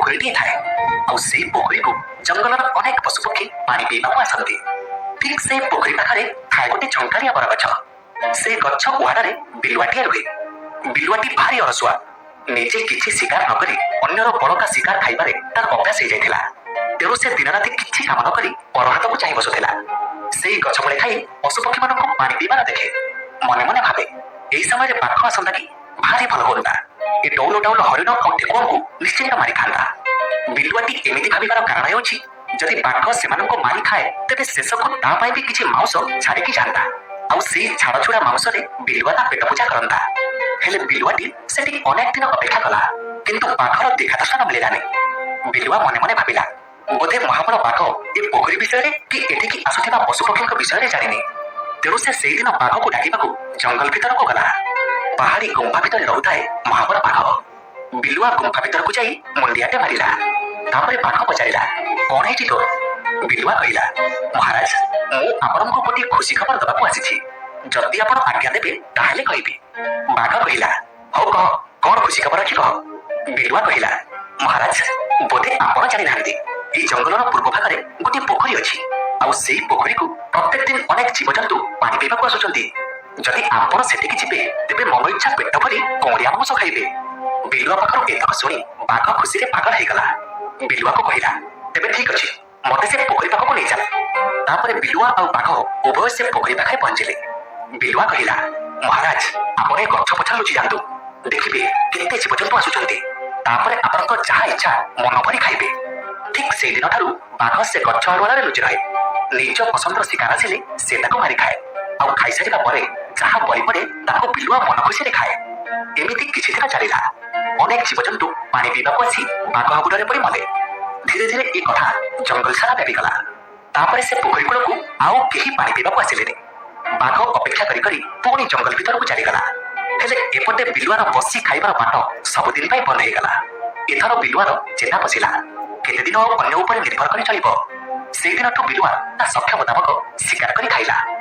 ପୋଖରୀଟିଏ ଥାଏ। ଆଉ ସେଇ ପୋଖରୀକୁ ଜଙ୍ଗଲର ଅନେକ ପଶୁପକ୍ଷୀ ପାଣି ପିଇବାକୁ ଆସନ୍ତି। ଠିକ୍ ସେଇ ପୋଖରୀ ପାଖରେ ଥାଏ ଗୋଟେ ଝଙ୍କାଳିଆ ବରଗଛ। ସେ ଗଛ ଉହାଡ଼ରେ ବିଲୁଆଟିଏ ରୁହେ। ବିଲୁଆଟି ଭାରି ଅଳସୁଆ। ନିଜେ କିଛି ଶିକାର ନ କରି ଅନ୍ୟର ବଳକା ଶିକାର ଖାଇବାରେ ତାର ଅଭ୍ୟାସ ହେଇଯାଇଥିଲା। ତେଣୁ ସେ ଦିନ ରାତି କିଛି କାମ ନ କରି ପର ହାତକୁ ଚାହିଁ ବସୁଥିଲା। ସେଇ ଗଛ ମୂଳେ ଥାଇ ପଶୁପକ୍ଷୀମାନଙ୍କୁ ପାଣି ପିଇବାର ଦେଖେ। ମନେ ମନେ ଭାବେ, ଏଇ ସମୟରେ ବାଘ ଆସନ୍ତା କି, ଭାରି ଭଲ ହୁଅନ୍ତା। ଏ ଡଉଲ ଡଉଲ ହରିଣ ଆଉ ଠେକୁଆଙ୍କୁ ନିଶ୍ଚିନ୍ତ ମାରିଥାନ୍ତା। ବିଲୁଆଟି ଏମିତି ଭାବିବାର କାରଣ ହେଉଛି, ଯଦି ବାଘ ସେମାନଙ୍କୁ ମାରିଖାଏ, ତେବେ ଶେଷକୁ ତା ପାଇଁ ବି କିଛି ମାଉଁସ ଛାଡ଼ିକି ଯାଆନ୍ତା। ଆଉ ସେଇ ଛାଡ଼ ଛୁଡ଼ା ମାଉଁସରେ ବିଲୁଆ ତା ପେଟ ପୂଜା କରନ୍ତା। ହେଲେ ବିଲୁଆଟି ସେଠି ଅନେକ ଦିନ ଅପେକ୍ଷା କଲା, କିନ୍ତୁ ବାଘର ଦେଖା ଦର୍ଶନ ମିଳିଲାନି। ବିଲୁଆ ମନେ ମନେ ଭାବିଲା, ବୋଧେ ମହାବଳ ବାଘ ଏ ପୋଖରୀ ବିଷୟରେ କି ଏଠିକି ଆସୁଥିବା ପଶୁପକ୍ଷୀଙ୍କ ବିଷୟରେ ଜାଣିନି। ତେଣୁ ସେ ସେଇଦିନ ବାଘକୁ ଡାକିବାକୁ ଜଙ୍ଗଲ ଭିତରକୁ ଗଲା। ପାହାଡି ଗୁମ୍ଫା ଭିତରେ ରହୁଥାଏ ମହାବଳ ବାଘ। ବିଲୁଆ ଗୁମ୍ଫା ଭିତରକୁ ଯାଇ ମୁଣ୍ଡିଆଟେ ମାରିଲା। ତାପରେ ବାଘ ପଚାରିଲା, "କଣ ହେଇଛି ତୋର?" ବିଲୁଆ କହିଲା, "ମହାରାଜ, ମୁଁ ଆପଣଙ୍କୁ ଗୋଟିଏ ଖୁସି ଖବର ଦେବାକୁ ଆସିଛି। ଯଦି ଆପଣ ଆଜ୍ଞା ଦେବେ, ତାହେଲେ କହିବି।" ବାଘ କହିଲା, "ହଉ କହ, କଣ ଖୁସି ଖବର ଅଛି କହ।" ବିଲୁଆ କହିଲା, "ମହାରାଜ, ବୋଧେ ଆପଣ ଜାଣିନାହାନ୍ତି, ଏଇ ଜଙ୍ଗଲର ପୂର୍ବ ଭାଗରେ ଗୋଟିଏ ପୋଖରୀ ଅଛି। ଆଉ ସେଇ ପୋଖରୀକୁ ପ୍ରତ୍ୟେକ ଦିନ ଅନେକ ଜୀବଜନ୍ତୁ ପାଣି ପିଇବାକୁ ଆସୁଛନ୍ତି। ଯଦି ଆପଣ ସେଠିକି ଯିବେ, ତେବେ ମନ ଇଚ୍ଛା ପେଟ ଭରି କଉଁଳିଆ ମାଂସ ଖାଇବେ।" ବିଲୁଆ ପାଖରୁ ଏତକ ଶୁଣି ବାଘ ଖୁସିରେ ପାଗଳ ହେଇଗଲା। ବିଲୁଆକୁ କହିଲା, "ତେବେ ଠିକ ଅଛି, ମତେ ସେ ପୋଖରୀ ପାଖକୁ ନେଇ ଚାଲ।" ତାପରେ ବିଲୁଆ ଆଉ ବାଘ ଉଭୟ ସେ ପୋଖରୀ ପାଖରେ ପହଞ୍ଚିଲେ। ବିଲୁଆ କହିଲା, "ମହାରାଜ, ଆପଣ ଏ ଗଛ ପଛରେ ଲୁଚି ଯାଆନ୍ତୁ। ଦେଖିବେ କେତେ ଜୀବଜନ୍ତୁ ଆସୁଛନ୍ତି। ତାପରେ ଆପଣଙ୍କ ଯାହା ଇଚ୍ଛା ମନ ଭରି ଖାଇବେ।" ଠିକ ସେଇଦିନ ଠାରୁ ବାଘ ସେ ଗଛ ଆଡୁଆଳରେ ଲୁଚି ରହେ। ନିଜ ପସନ୍ଦର ଶିକାର ଆସିଲେ ସେ ତାକୁ ମାରି ଖାଏ। ଆଉ ଖାଇସାରିବା ପରେ ଯାହା ବଳି ପଡେ, ତାକୁ ବିଲୁଆ ମନ ଖୁସିରେ ଖାଏ। ଏମିତି କିଛି ଦିନ ଚାଲିଲା। ଅନେକ ଜୀବଜନ୍ତୁ ପାଣି ପିଇବାକୁ ଆସି ବାଘ ହାବୁଡ଼ରେ ପଡ଼ି ମଲେ। ଧୀରେ ଧୀରେ ଏ କଥା ଜଙ୍ଗଲ ସାରା ବ୍ୟାପିଗଲା। ତାପରେ ସେ ପୋଖରୀ କୂଳକୁ ଆଉ କେହି ପାଣି ପିଇବାକୁ ଆସିଲେନି। ବାଘ ଅପେକ୍ଷା କରି କରି ପୁଣି ଜଙ୍ଗଲ ଭିତରକୁ ଚାଲିଗଲା। ହେଲେ ଏପଟେ ବିଲୁଆର ବସି ଖାଇବାର ବାଟ ସବୁଦିନ ପାଇଁ ବନ୍ଦ ହେଇଗଲା। ଏଥର ବିଲୁଆର ଚେତା ପଶିଲା। କେତେଦିନ ଆଉ ଅନ୍ୟ ଉପରେ ନିର୍ଭର କରି ଚଳିବ? ସେଇଦିନଠୁ ବିଲୁଆ ତା ସକ୍ଷମ ମୁତାବକ ଶିକାର କରି ଖାଇଲା।